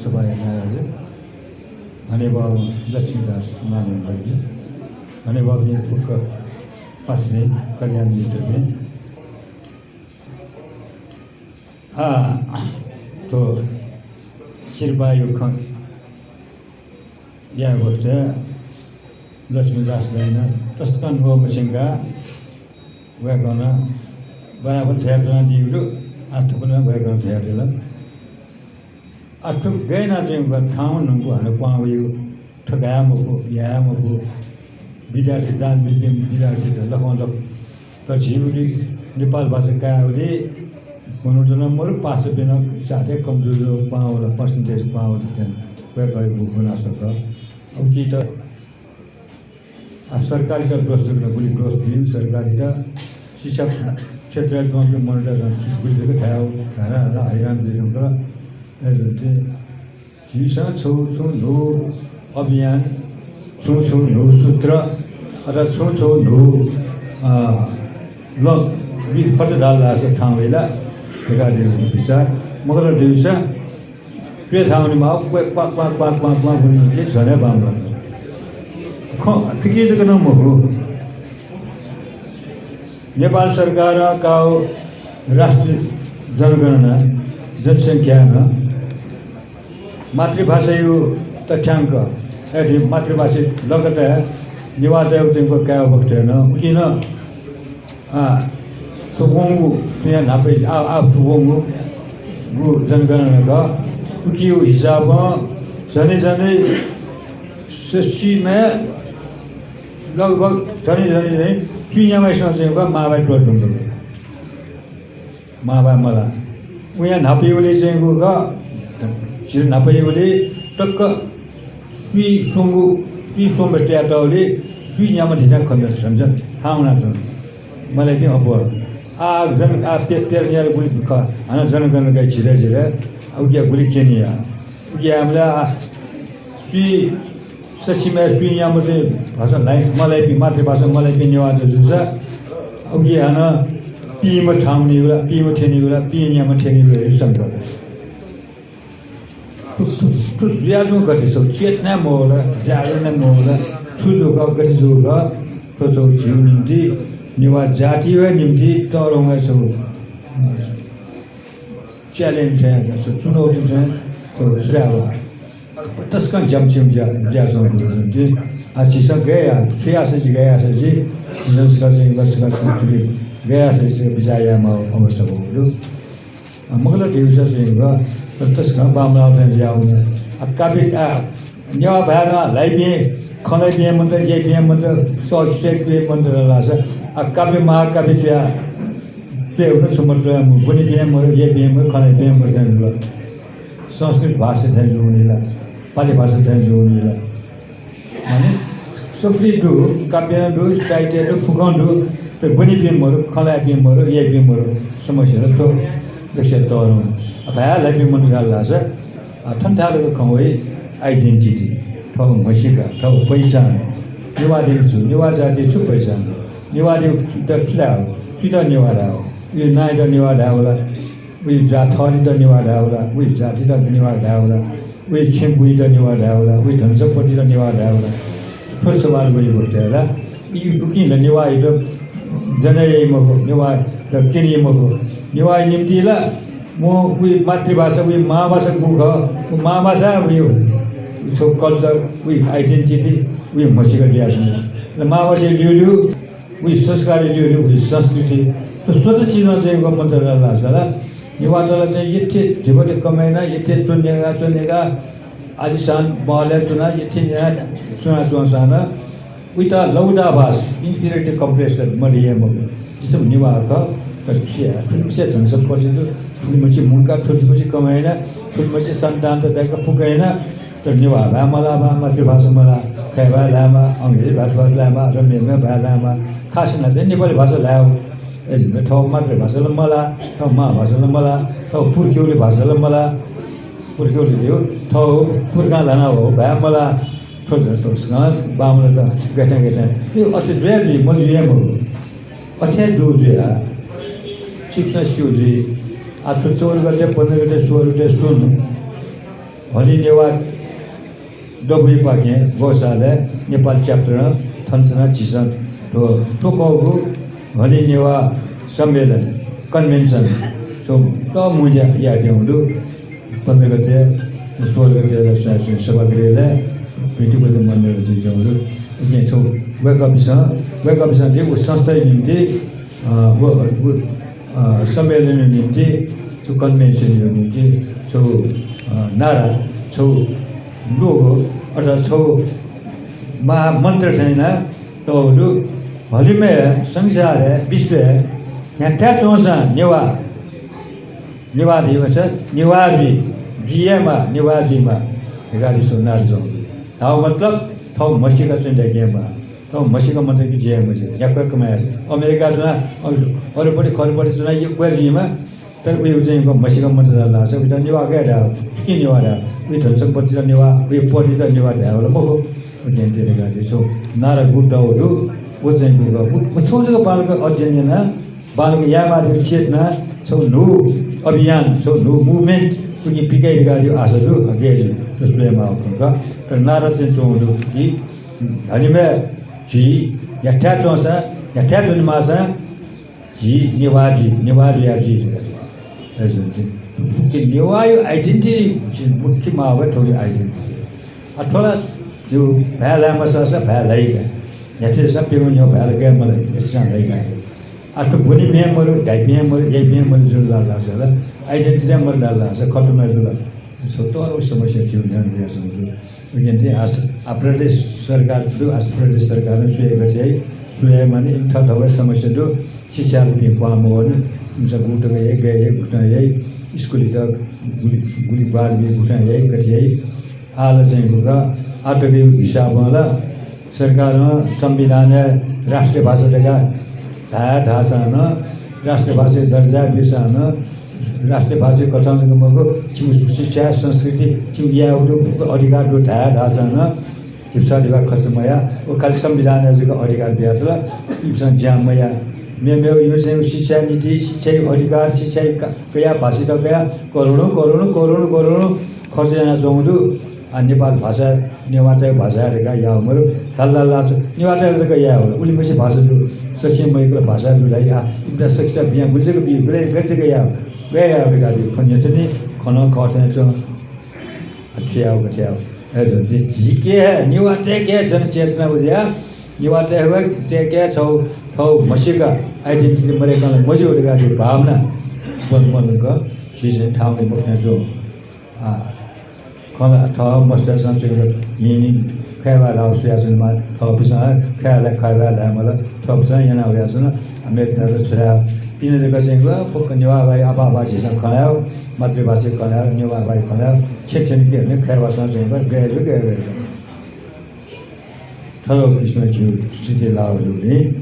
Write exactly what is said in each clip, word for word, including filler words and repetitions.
सभाया नायःजु, हनेबहः लक्ष्मीदास मानन्धरजु, हनेबहःपिं फुक्क पासापिं, कल्याण मित्रपिं। आ, थ्व सिरपाःया खँ याये बखतय् लक्ष्मीदास दाइनं तसकं न्वः मछिंकाः वय्कलं बराबर धयाच्वनादीगु दु। आः थुकथं वय्कलं धयादिल। आः थ्व गय् यानाः चाहिँ व थाहां न्हूगु हानं क्वहां वइगु, थकाये मफु, याये मफु, विद्यार्थी जाँच बीपिं विद्यार्थीत लखं लख त झीगुलिं नेपाल भाषा कायेगुलिं मनूत नं मरु, पासापिं नं साथै कमजोर क्वहां वल, percentage क्वहां वल थें वय्कःयागु गुनासो खः। अब कि त आ, सरकारयात दोष जक नं गुलि दोष दइ, सरकारयात शिक्षा क्षेत्रय् च्वंपिं मनूत गुलि जक धायेगु, धायेगु, धायेगु, हैरान जुइ धुंकल। अय्‌जूगुलिं झीसं छुं छुं न्हू अभियान, छुं छुं न्हू सूत्र, अथवा छुं छुं न्हू, अ, ल, वि-, फत धाल धाःसा थाहां वइ ला धकाः जिगु बिचार। मखुत धाःसा प्यथावने माः, quack, quack, quack, quack, quack, quack वने के झने बांमलाः। खँ, थुकी जक नं मखु। नेपाल सरकारं काःगु राष्ट्रिय जनगणना, जनसंख्या नं मातृभाषाया तथ्यांक, अथे मातृभाषा लगताय् नेवाःतय् उतिंक कायेगु बखतय् नं उकिं नं आ, थुकूगु, थुया न्हापा, आ, आ, थुकूगु, गु जनगणना खः। उकिया हिसाबं झन्डै झन्डै सच्चिम्ह लगभग झन्डै झन्डै चाहिँ स्वीन्याम्हसिनं चाहिँ मांभाय् त्वःते धुंकल। मांभाय् मलाः। उया न्हापायागुलिं चाहिँ गु खः, झी न्हापायागुलिं तक्क स्वीस्वंगु, स्वीस्वंम्ह तयातःगुलिं स्वीन्याम्ह थें खः, झन झन थाहां वनाच्वन। मलाइपिं अप्वः। आ, जन, आ, पे-, पेरनियाल गुलि खः, हानं जनगणना काइ झिरय् झिरय्, आ, उकिया गुलि क्यनी या। उकिया मला, आ, स्वी सच्चिम्ह स्वीन्याम्ह चाहिँ भाषा ल्हाइ-, मलाइपिं, मातृभाषा मलाइपिं नेवाःत जूसा, उकी हानं पीम्ह थाहां वनीगु ला, पीम्ह थ्यनीगु ला, पीन्याम्ह थ्यनीगु ला, हे शंका। थ्व, थ्व, थ्व जुयाच्वंगु गथे छगू चेतना मवल, जागरण मवल, छु जूगु खः, गथे जूगु खः, थ्व छगू झीगु निंतिं, नेवाः जातिया निंतिं तःधंगु छगू challenge थें, चुनौती थें, थ्व जुयावः। तसकं ज्यामछिं ज्या, ज्या च्वंगु दु। आ, झीसं गय् याये, छु यासें जि गय् यासें जि, झीसं सकसिनं, सकसिनं गय् यासें जि बिचाः यायेमाःगु अवस्था वःगु दु। आ, मखुत धाःसा चाहिँ व, तसकं बांमलाः थें जुयावल। आ, काव्य, आ, नेवाः भाय् नं ल्हाइपिं, खँ ल्हाइपिं मनूत, याइपिं मनूत, सः, सःकेपिं मनूत धाःसा, आ, काव्य महाकाव्य च्वया, च्वयेगु नं छुं मदु, ब्वनीपिं मरु, याइपिं मरु, खँ ल्हाइपिं मरु थें जुल। संस्कृत भाषा थें जूगुलिं ला, पालि भाषा थें जूगुलिं ला। माने, सफुली दु, काव्य नं दु, साहित्य दु, फुक्कं दु, तर ब्वनीपिं मरु, खँ ल्हाइपिं मरु, याइपिं मरु, समस्या ला थ्व दक्वसिया तःधं। आ, भाय् ल्हाइपिं मनूत धाल धाःसा, आ, थन थाय् जक खँ वइ, identity, थःगु म्हसीका, थःगु पहिचान। नेवाः धइगु छु, नेवाः जातिया छु पहिचान? नेवाः धइगु छु, सुयात छु धायेगु, सुयात नेवाः धायेगु? वया नांयात नेवाः धायेगु ला? वया जात थःत नेवाः धायेगु ला? वया जातित नेवाः धायेगु ला? वया छेँबुँयात नेवाः धायेगु ला? वया धनसम्पत्तित नेवाः धायेगु ला? थ्व सवाल वइगु खः ला? ई उकिं ला नेवाःयात जन याइ मखु, नेवाःयात क्यनी मखु। नेवाःया निंतिं ला वं वया मातृभाषा, वया मांभाषा गु खः, व मांभाषा, वया छगू culture, वया identity, वया म्हसीका जुयाच्वनी। अले मांभाषाया ल्यूल्यू, वया संस्कारया ल्यूल्यू, वया संस्कृति। थ्व स्वत चिजं चाहिँ व मन्त धाल धाःसा ला, नेवाःत ला चाहिँ यथे धिबा कमय् यानाः, यथे च्वन्यंका, च्वन्यंका, आलिशान महलय् च्वनाः, यथे न्यानाः च्वनाच्वंसां नं, वयात लघुता भास, inferiority complex मदये मखु। जिसं नेवाः खः, तर छि थुलिमछि धनसम्पत्ति दु, थुलिमछि मुंकाः, थुलिमछि कमय् यानाः, थुलिमछि सन्तानत दय्काः फुक्क यानाः, तर नेवाः भाय् मलाःबा, मातृभाषा मलाः, खय् भाय् ल्हायेमाः, अंग्रेजी भाषा, भाषा ल्हायेमाः, अथवा मेमेगु भाय् ल्हायेमाः, खास यानाः चाहिँ नेपाली भाषा ल्हायेगु। अय्‌जूगुलिं थःगु मातृभाषा ला मलाः, थःगु मांभाषा ला मलाः, थःगु पुर्ख्यौली भाषा ला मलाः, पुर्ख्यौली धइगु, थःगु पुर्खां ल्हानावःगु भाय् मलाः। थ्व जक तसकं बांमलात गथें गथें। यो अथे जुया जुइ, मजुइ हे मखु। अथे जू जुया। छिकपिन्सं स्यू जुइ। आः थ्व चौध गते, पन्ध्र गते, सोह्र गते सुन हलिं नेवाः दबुइपाखें ग्वसालय् नेपाल च्याप्टरं थन च्वनाः झीसं थ्व, थ्व कःगु हलिं नेवाः सम्मेलन, कन्भेन्सन, थ्व तःमुंज्या यायेत्यंगु दु। पन्ध्र गते, सोह्र गते ला स्वयाच्वनी सभागृहय् भित्तिकोटे मन्दिरय् जुइत्यंगु दु। उकिं छगू वय्कःपिसं, वय्कःपिसं व संस्थाया निंतिं, अ, व, व, अ, सम्मेलनया निंतिं, छगू कन्भेन्सनया निंतिं छगू, अ, नारा, छगू लोगो अथवा छगू महामन्त्र थें यानाः तःगु दु। हलिमय्, संसारय्, विश्वय् न्ह्याथाय् च्वंसां नेवाः, नेवाः धाःसा नेवाः जुइ, जुइ हे माः, नेवाः जुइ माः धकाः छगू नारा च्वंगु दु। धाःगु मतलब थःम्हं म्हसीका च्वने दय्के माः। थःम्हं म्हसीका मन्त कि जुइ हे मज्यू। न्ह्याक्व कमाय् याः। अमेरिका च्वनाः, अ, अरूपट्टि खरूपट्टि च्वनाः यक्व जुइ माः। तर उकिं चाहिँ म्हसीका मन्त धाल धाःसा, उइत नेवाः गय् धाः, फुक्कं नेवाः धाः। उकी धनसम्पत्तित नेवाः, उकी पदयात नेवाः धायेवं ला मखु। उकिं थथे धकाः चाहिँ छगू नारा गुगु तःगु दु, व चाहिँ गुगु, व, व छगू जक बांलाक अध्ययन यानाः, बांलाक यायेमाः धइगु चेतना, छगू न्हू अभियान, छगू न्हू movement उकिं पिकाइ धकाः धइगु आशा दु, अ, गय् जुइ, थ्व स्वयेमाःगु खँ खः। तर नारा चाहिँ च्वंगु दु कि हलिमय् झी न्ह्याथाय् च्वंसां, न्ह्याथाय् च्वनेमाःसां, झी नेवाः जुइ, नेवाः जुयाः जुइ धकाः। अय् जुल कि फुक्क नेवाःया identity मुख्य माः वइ, थ्व identity। अथवा जिगु भाय् लाये मसःसा भाय् लाइ का। न्ह्याथाय् जूसां प्यंगू न्ह्यः भाय् ला गय् मलाइ, न्ह्याथाय् जूसां लाइ का। अथवा ब्वने म्ये मदु, धाइपिं म्ये मदु, याइपिं म्ये मदु जुल धाःसा ला, identity मदु धाःसा खतम जुल। छगू तःधंगु समस्या थ्व न्ह्यःने वयाच्वंगु दु। उकिं थें आस-, आ प्रदेश सरकार दु, आस प्रदेश सरकारं छु याइ, गथे याइ, छु याइ माने इमि थःथःगु समस्या दु। शिक्षा लुपिं क्वहां मवःनि, इमिसं गुगु तक याइ, गय् याइ, गुथें याइ, स्कुलयात गुलि, गुलि ग्वाहालि बी, गुथें याइ, गथे याइ। आः ला चाहिँ गुगु, आः तकया हिसाबं ला सरकारं संविधानय् राष्ट्रिय भाषा धकाः धाये धाःसां नं, राष्ट्रिय भाषाया दर्जा बीसां नं, राष्ट्रिय भाषाया कथं जक मखु, छिमिगु शिक्षा, संस्कृति, छिमिगु याये फुगु अधिकार दु धाये धाःसां नं, झीसं धिबा खर्च मयाः, व खालि संविधानय् जक अधिकार बियातल, इमिसं ज्या मयाः। मेमेगु इमिसं शिक्षा नीति, शिक्षाया अधिकार, शिक्षाया का-, कयाः, भाषायात कयाः करोडौं, करोडौं, करोडौं, करोडौं खर्च यानाच्वंगु दु। आ, नेपाल भाषा, नेवाःतय् भाषा धकाः याः मरु। धाल धाल धाःसा नेवाःतय् जक याये हल। उलिमछि भाषा दु, सकसिनं मयंकल भाषा दु धाइ। आ, इमित सकसित बियां गुलि जक बी, गुलि गथे जक याये, गय् याये धकाः खँ न्ह्यथने, खँ नं खः थें च्वं। आ, छु याये, गथे याये। अय् जुल कि झीके हे, नेवाःतय्के हे जनचेतना वयाः, नेवाःतय् हे तय्के छगू, छगू म्हसीका identity मदय्कं ला मज्यू धकाः भावना बन, बन का, झी चाहिँ थाहां वइ मखुथें च्वं। आ, खँ ला थः मस्तय्सं च्वय् ला न्हिं न्हिं खय्बाः धाःगु स्वयाच्वनेमाः, थःपिन्सं खय् ला खय्बाः धाये माल, थःपिन्सं याना वयाच्वन। आ, मेपिन्त ला छु धाये, पिने जक चाहिँ फुक्क नेवाः भाय् आपाः आपाः झीसं खँ ल्हायेगु, मातृभाषाय् खँ ल्हायेगु, नेवाः भाय् खँ ल्हायेगु, छेँ छेँनिके हे खय्बाःसं चाहिँ गय् जुइ, गय् जुइ। थज्याःगु किसिमं झीगु स्थिति लाःगु जूगुलिं,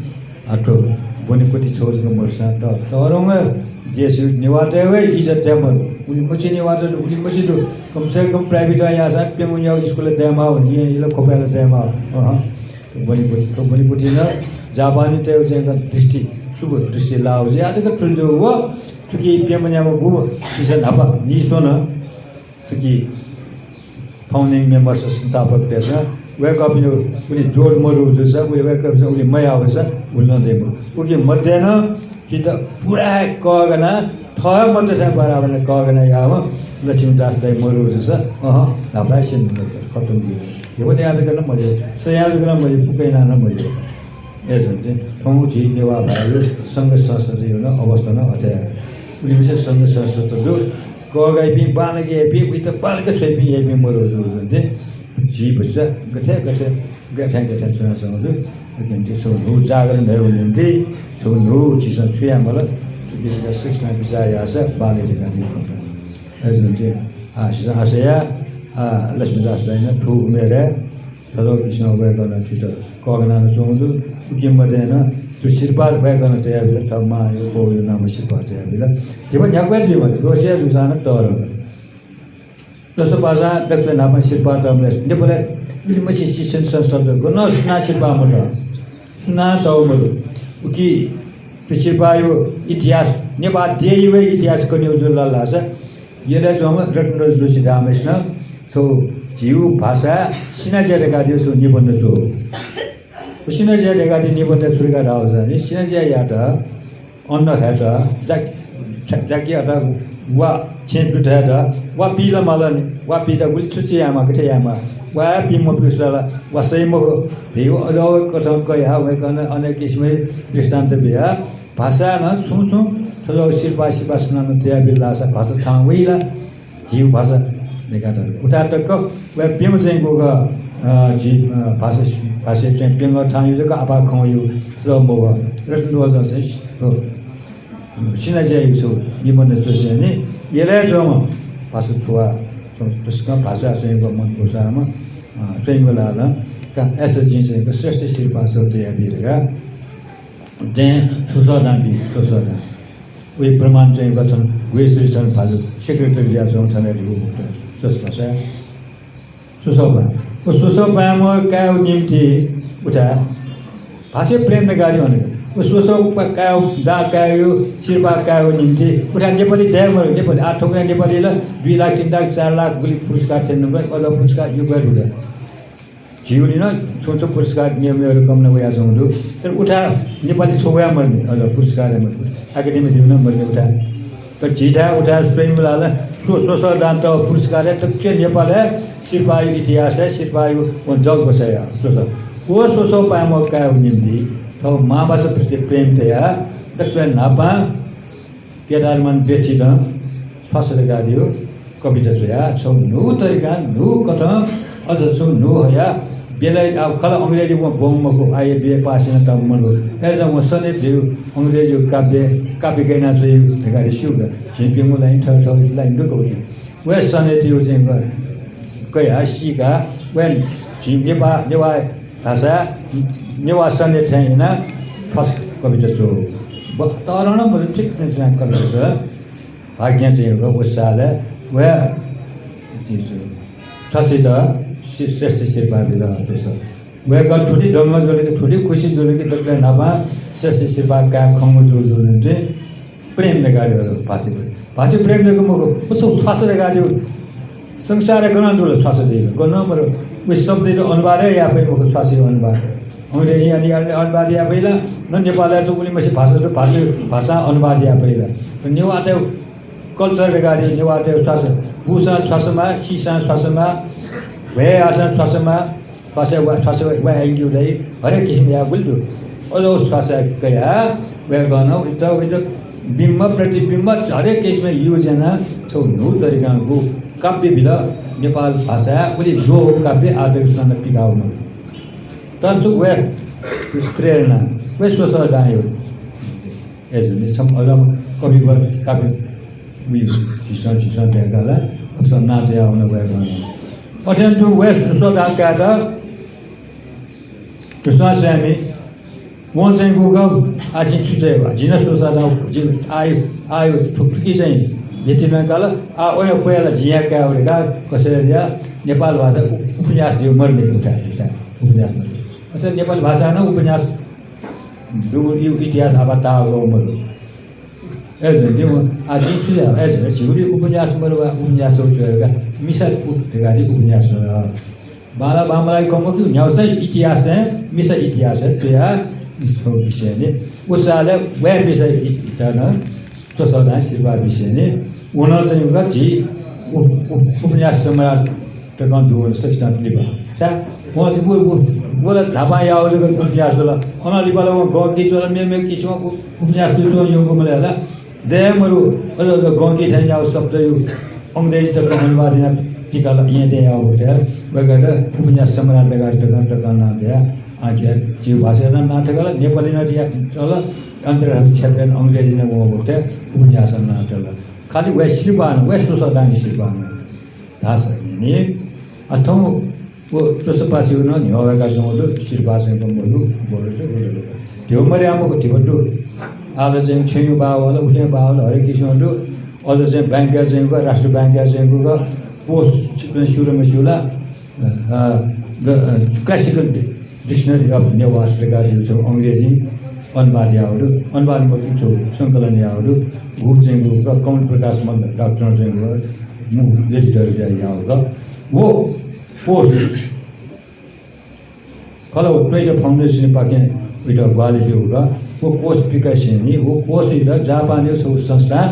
आ, थ्व ब्वनेकुथि छगू जक मदुसां त-, तःधंगु देशय् नेवाःतय् हे इज्जत दये मदु। उलिमछि नेवाःत दु, उलिमछि दु। कम से कम प्राइभेटं याःसां प्यंगू न्यागू स्कुलय् दयेमाःगु, न्हिं इलय् ख्वपय् ला दयेमाःगु। अहँ। थ्व ब्वनेकुथि, थ्व ब्वनेकुथिं नं जापानीतय्गु चाहिँ दृष्टि, शुभ दृष्टि लाःगु जुयाः जक थुलि जूगु। थुकी प्यम्ह न्याम्ह गुम्ह इमिसं न्हापा नीस्वन। थुकी founding members, संस्थापकतय्सं वय्कःपिनिगु उलि जोड मदु जूसा, वय्कःपिसं उलि मयाः वःसा उलि नं दइ मखु। उकी मध्ये नं झीत पुरा हे कःघानाः, थः हे मचाथाय् बराबर कःघानाः याःम्ह लक्ष्मीदास दाइ मदु जूसा, अहँ, न्हापा हे स्यने मते, खतम जुइ। धिबा तयाः जक नं मज्यू, सयाः जक नं मज्यू, फुक्क यानाः नं मज्यू। अय् जुल कि थौं झी नेवाः भाय्‌या संघ संस्थाया नं अवस्था नं अथे हे। उलिमछि संघ संस्था दु, कःघाइपिं, बांलाक याइपिं, उइत बांलाक छ्वइपिं याइपिं मदु जूगुलिं झी भचा गथे गथे गथे गथे च्वनाच्वंगु दु। उकिं छगू न्हू जागरण धयागु निंतिं छगू न्हू झीसं छु याये माल, थुकी सकसिनं बिचाः याःसा बांलाइ धकाः जिं खः। अय् जुल कि आ, झीसं आशा याये, आ, लक्ष्मीदास दाइनं थ्व उमेरय् थज्याःगु किसिमं वय्कलं झीत कःघानाच्वंगु दु। उकी मध्ये नं थ्व सिरपाः वय्कलं तयाबिल, थः मांया, बौया नामं सिरपाः तयाबिल। धिबा न्ह्याक्व हे जुइ मते, दोषी हे जूसां नं तःधं। दसपासां दकलय् न्हापां सिरपाः तःम्ह नेपालय् उलिमछि शिक्षण संस्था दु। गनं सुनां सिरपाः मतः, सुनां तःगु मदु। उकी थ्व सिरपाःया इतिहास, नेपाः देय्‌या हे इतिहास कनेगु जुल धाःसा यलय् च्वंम्ह रत्नध्वज जोशी धाःम्हसिनं थ्व झीगु भाषाय् सिनाज्या धकाः धइगु छगू निबन्ध च्वः। व सिनाज्या धकाः धइगु निबन्ध छु धकाः धाःसा नि, सिनाज्यायात अन्न हयेत जा-, जा-, जाकि अथवा वा छेँ ब्यूत हयेत वा पी ला माल नि, वा पीत गुलि छु छु यायेमाः, गथे यायेमाः, वा हे पी मब्यूसा ला वा सइ मखु धइगु अज्याःगु कथं कयाः वय्कलं अनेक किसिमया दृष्टान्त बियाः भाषाय् नं छुं छुं थज्याःगु सिरपाः सिरपाः सुनानं तयाबिल धाःसा भाषा थाहां वइ ला? झीगु भाषा धकाः धाल। उथाय् तक वय् प्यम्ह चाहिँ गुगु, अ, झी, अ, भाषा, भाषाय् चाहिँ प्यंगः थाहां यु जक आपाः खँ वइगु थज्याःगु मवः। रत्नध्वजं चाहिँ, अ, सिनाज्याया छगू निबन्ध च्वसेंलि यलय् च्वंम्ह भाषा थुवाः, थ्व तसकं भाषाय् चाहिँ गुगु मन क्वसाःम्ह, अ, प्रेमलालं का, अय्सा जिं चाहिँ गुगु श्रेष्ठ सिरपाः छगू तयाबी धकाः दँय् स्वसः दां बी, स्वसः दां। वया प्रमाण चाहिँ गुगु थन गुह्येश्वरी थन भाजु secretary जुयाच्वंगु थन दुगु स्वसः। स्वसः पाय्। व स्वसः पाय्म्ह कायेगु निंतिं उथाय् भाषाय् प्रेम धकाः धइगु हनेगु। व स्वसः पा-, कायेगु, दां कायेगु, सिरपाः कायेगु निंतिं उथाय् नेपाली दये मरु, नेपाली। आः थौंकन्हय् नेपाली ला दुई लाख, तीन लाख, चार लाख गुलि पुरस्कार थ्यने धुंकल, अज्याःगु पुरस्कार यक्व हे दु ला। झीगुलिं नं छुं छुं पुरस्कार मेगु मेगु रकमं नं वयाच्वंगु दु। तर उथाय् नेपाली छगू हे मदुनि, अज्याःगु पुरस्कार हे मदु। Academy धइगु नं मदुनि उथाय्। तर झीथाय् उथाय् प्रेमलालं स्व-, स्वसः दां तःगु पुरस्कार हे दक्व नेपालय् सिरपाःया इतिहासय् सिरपाःया वं जग बसाया स्वसः। व स्वसः पाय्म्ह कायेगु निंतिं थः मांभाषाप्रति प्रेम तयाः दकलय् न्हापां केदारमान व्यथितं थ्वासः धकाः धइगु कविता च्वयाः छगू न्हू तरिकां, न्हू कथं, अझ छगू न्हू हयाः बेलायत, आः खला अंग्रेजी वं ब्वं मखु, आः BA पास यानातःम्ह मनू। अय्जं वं sonnet धइगु अंग्रेजी काव्य, काव्य गय् यानाः च्वइगु धकाः धइगु स्यू का। झीपिंगु line थःथः line दु का उकी। व sonnet धइगु चाहिँ क-, कयाः सीकाः वं झी नेपाः, नेवाः भाषाय् नेवाः sonnet थें यानाः थ्वासः कविता च्वः। ब-, तःधं नं मदु, ठीक थें यानाः कविता च्वः। भाग्यं चाहिँ व, व सालय् व थ्वासःयात सि-, श्रेष्ठ सिरपाः बिल। वय्कः थुलि दंगः जुल कि, थुलि खुसी जुल कि दकलय् न्हापां श्रेष्ठ सिरपाः काये खंगु जूगुलिं चाहिँ प्रेम धकाः धइगु भाषाय् प्रेम। भाषाय् प्रेम धकाः मखु, व छगू थ्वासः धकाः धइगु संसारय् गनं दु ला थ्वासः धइगु? गनं मदु। व शब्दयात अनुवाद हे याये फइ मखु, थ्वासःया अनुवाद। अंग्रेजीं अन-, अन-, अनुवाद याये फइ ला, न नेपालय् च्वंगुलिं मछि भाषा, भाषा, भाषां अनुवाद याये फइ ला। नेवाःतय् culture धकाः धइगु नेवाःतय् थ्वासः, बूसां थ्वासः माः, सीसां थ्वासः माः, भ्वय् याःसां थ्वासः माः, थ्वासः वा-, थ्वासः वा-, वाये यंकेगु दइ, हरेक किसिमया गुलि दु। अज्याःगु थ्वासः कयाः वय्कलं इत, इत बिम्ब, प्रतिबिम्ब हरेक किसिमया use यानाः छगू न्हू तरिकां गुगु काव्य बिल, नेपाल भाषाय् उलि ज्वःगु काव्य आः तक सुनानं पिकाःगु मदु। तर छु वया प्रेरणा, वया स्वसः दांया। अय्जूगुलिं छम्ह अज्याःम्ह कविवर काव्य उइ झीसं, झीसं दय्काः ला अबलय् नां तयावन वय्कलं। अथें तुं वया स्वसः दां कायेत कृष्णस्वामी, वं चाहिँ गुगु, आः जिं छु चाहिँ वा, जिं नं स्वसः दां, जिं आः, आः थुकी चाहिँ यति नं काल, आः वया क्वय् ला जिं हे काये धकाः कसरी या नेपाल भाषा उ-, उपन्यास धइगु मदुनि उथाय्, उथाय् उपन्यास मदुनि। अथें नेपाल भाषां नं उपन्यास दुगु इतिहास आपाः ताःगु मदु। अय्जूगुलिं आः जिं छु याये, अय्जूगुलिं झीगुलिं उपन्यास मदु वा, उपन्यास च्वये का, मिसा उ-, धकाः धइगु उपन्यास मदु। बांला बांमलाइ खँ मखु, न्ह्यागुसाया इतिहास हे, मिसा इतिहास हे च्वयाः छगू विषयलय्। व सालय् वया मिसा इत-, इतः नं स्वसः दां सिरपाः विषयलय्। व नं चाहिँ व झी उ-, उ-, उपन्यास सम्राट तकं दुगु सकसितं लिपा। सा, वं व, व, व ला न्हापां याःगु जक उपन्यास जुल। अनं लिपा ला वं गंकी च्वल, मेमेगु किसिमं उ-, उपन्यास च्वय् यंगु मदु ला। दये मरु, अझ, अझ गंकी थें याःगु शब्दया अंग्रेजी तकं अनुवाद यानाः पिकाल, येँ थें याःगु थें, वय्कःयात उपन्यास सम्राट धकाः तकं, तकं नां तयाः, आः झीगु भाषाया नं नां तकाल, नेपाली नं याकल, अन्तर्राष्ट्रिय क्षेत्रय् नं अंग्रेजी नं वंगु थें उपन्यासं नां तल। खालि वया सिरपाः नं, वया स्वसः दांया सिरपाः नं धाःसा नि, आः थौं व तसपासिगु नं न्ह्यः वय्काच्वंगु दु, सिरपाः चाहिँ मदु, मदु, मदु। धिबा मदयाम्ह धिबा दु। आः ला चाहिँ छेँय् बाः वल, उखें बाः वल, हरेक किसिमं दु। अझ चाहिँ बैंकय् चाहिँ व, राष्ट्रिय बैंकय् चाहिँ व, post चाहिँ स्यू ला मस्यू ला, अ, the, अ, classical dictionary of Newas धकाः धइगु छगू अंग्रेजी अनुवाद याःगु दु। अनुवाद मखु, छगू संकलन याःगु दु। गुगु चाहिँ व कमल प्रकाश मल्ल डाक्टरं चाहिँ व मू editor जुयाः याःगु दु। व कोष खला व Toyota Foundation पाखें उइत ग्वाहालि ब्यूगु। व कोष पिकासेंलि व कोषइत जापानया छगू संस्थां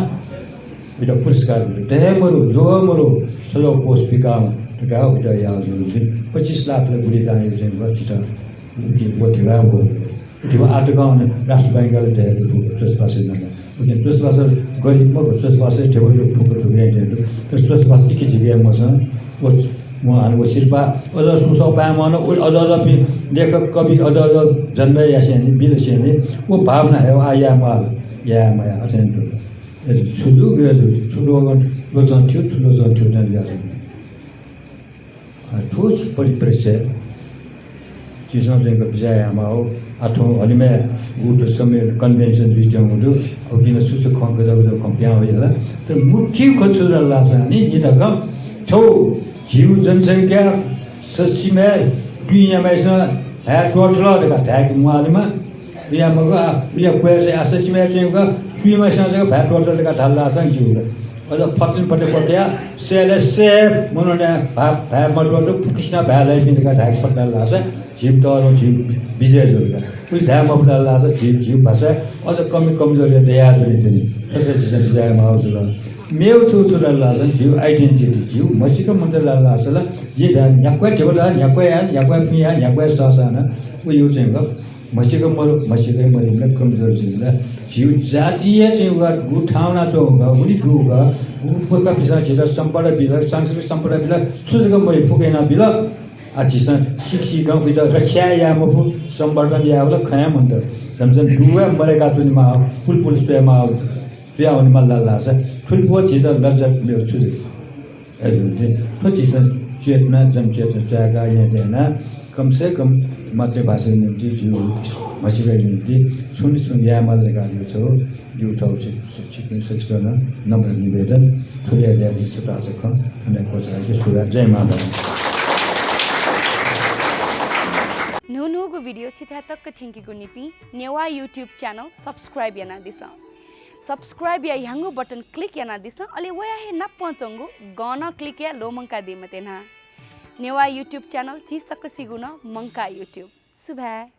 उइत पुरस्कार बिल। दये मरु, ज्वः मरु, छगू कोष पिकाः धकाः उइत याः जुल। पच्चिस लाख ला गुलि दां याः जुल। जितः उकी व धिबा व। धिबा आः तकं राष्ट्र बैंकय् दया दु फुक्क च्वसपासय् नं। उकिं च्वसपास गरिब मखु, च्वसपास धिबा दु फुक्क धुगु याये दु। तर च्वसपास इके झिके मसं। व, व हानं व सिरपाः अझ सुसः पाय्‌म्ह नं, व अझ अझ पि लेखक, कवि अझ अझ जन्म यासेंलि, बिलसेंलि, व भावना हे व आः याये माल, याये माया अथें दु। ए, छु दु, गय् दु, छु लोचन, लोचन थ्यू, छु लोचन थ्यू नं याये दु। अ, थ्व परिप्रेक्ष्य झीसं चाहिँ बिचाः यायेमाः। आः थौं हलिमय् गुगु सम्मेलन, convention जुइत्यंगु दु। अब तिनि छु छु खँ गज्याःगु खँ पिहां वइ हला। तर मुख्य खँ छु धाल धाःसा नि, जितः खँ छगू झीगु जनसंख्या सच्चिमय् दुइयाम्हय्‌सिनं भाय् त्वःतल धकाः धायेके म्वाःलेमा। उया मखु, आ, उया क्वय् चाहिँ आ सच्चिमय् चाहिँ का, सुइम्हय्‌सिनं जक भाय् त्वःतल धकाः धाल धाःसा झीगु। अझ फतिन फतय् क्वकया सय्‌लय् सय मनूनं भाय्, भाय् मत्वःतल, फुक्कसिनं भाय् लाइपिं धकाः धायेके फत धाल धाःसा झीगु तःधं झीगु विजय जुल का। उलि धाये मफु धाल धाःसा झी, झीगु भाषा अझ कमी कमजोरी दया जुइ तिनि। थथे झीसं बिचाः यायेमाः जुल। मेगु छु छु धाल धाःसा झीगु identity, झीगु म्हसीका मन्त धाल धाःसा ला, जिं धाये न्ह्याक्व धिबा धाः, न्ह्याक्व याः, न्ह्याक्व पिं याः, न्ह्याक्व सःसां नं व यु चाहिँ का म्हसीका मरु, म्हसीका मरुबलय् कमजोर जुइबलय् झीगु जातीय चाहिँ व, व ठाउँ नं च्वंगु का, उलि दुगु का, व पुर्खापिन्सं झीत सम्पदा बिल, सांस्कृतिक सम्पदा बिल, छु जक मरु फुक्क यानाबिल। आ, झीसं सिक्क सिक्कं उइत रक्षा याये मफु, संवर्धन यायेबलय् खँ हे मन्त। झन झन दुगु हे मदय्‌का च्वनेमाः, पुल पुल स्वयेमाः, स्वया वनेमाः धाल धाःसा थुलिपा झीत लज्जा मेगु छु जुइ? अय्‌जूगुलिं थ्व झीसं चेतना, जनचेतना चायेका याये यानाः कम से कम मातृभाषाया निम्ति, झीगु म्हसीकाया निम्ति छुं न छुं यायेमाल धकाः जिगु छगू, जिगु थःगु छि-, छि-, छिकपिं सकसितं नं नम्र निवेदन। थुलि हे ल्याः जिगु छता छकः खँ थन हे क्वचायेके। सुभाय्। जय मां भारत। न्हून्हूगु video छिथाय् तक थ्यंकेगु निंतिं नेवाः YouTube channel subscribe यानादिसँ। Subscribe या ह्याउँगु button click यानादिसँ, अले वया हे नापं च्वंगु गं नं click याये ल्वःमंकादी मते न्हा। नेवाः YouTube channel झी सकसिगु नं मंकाः YouTube। सुभाय्।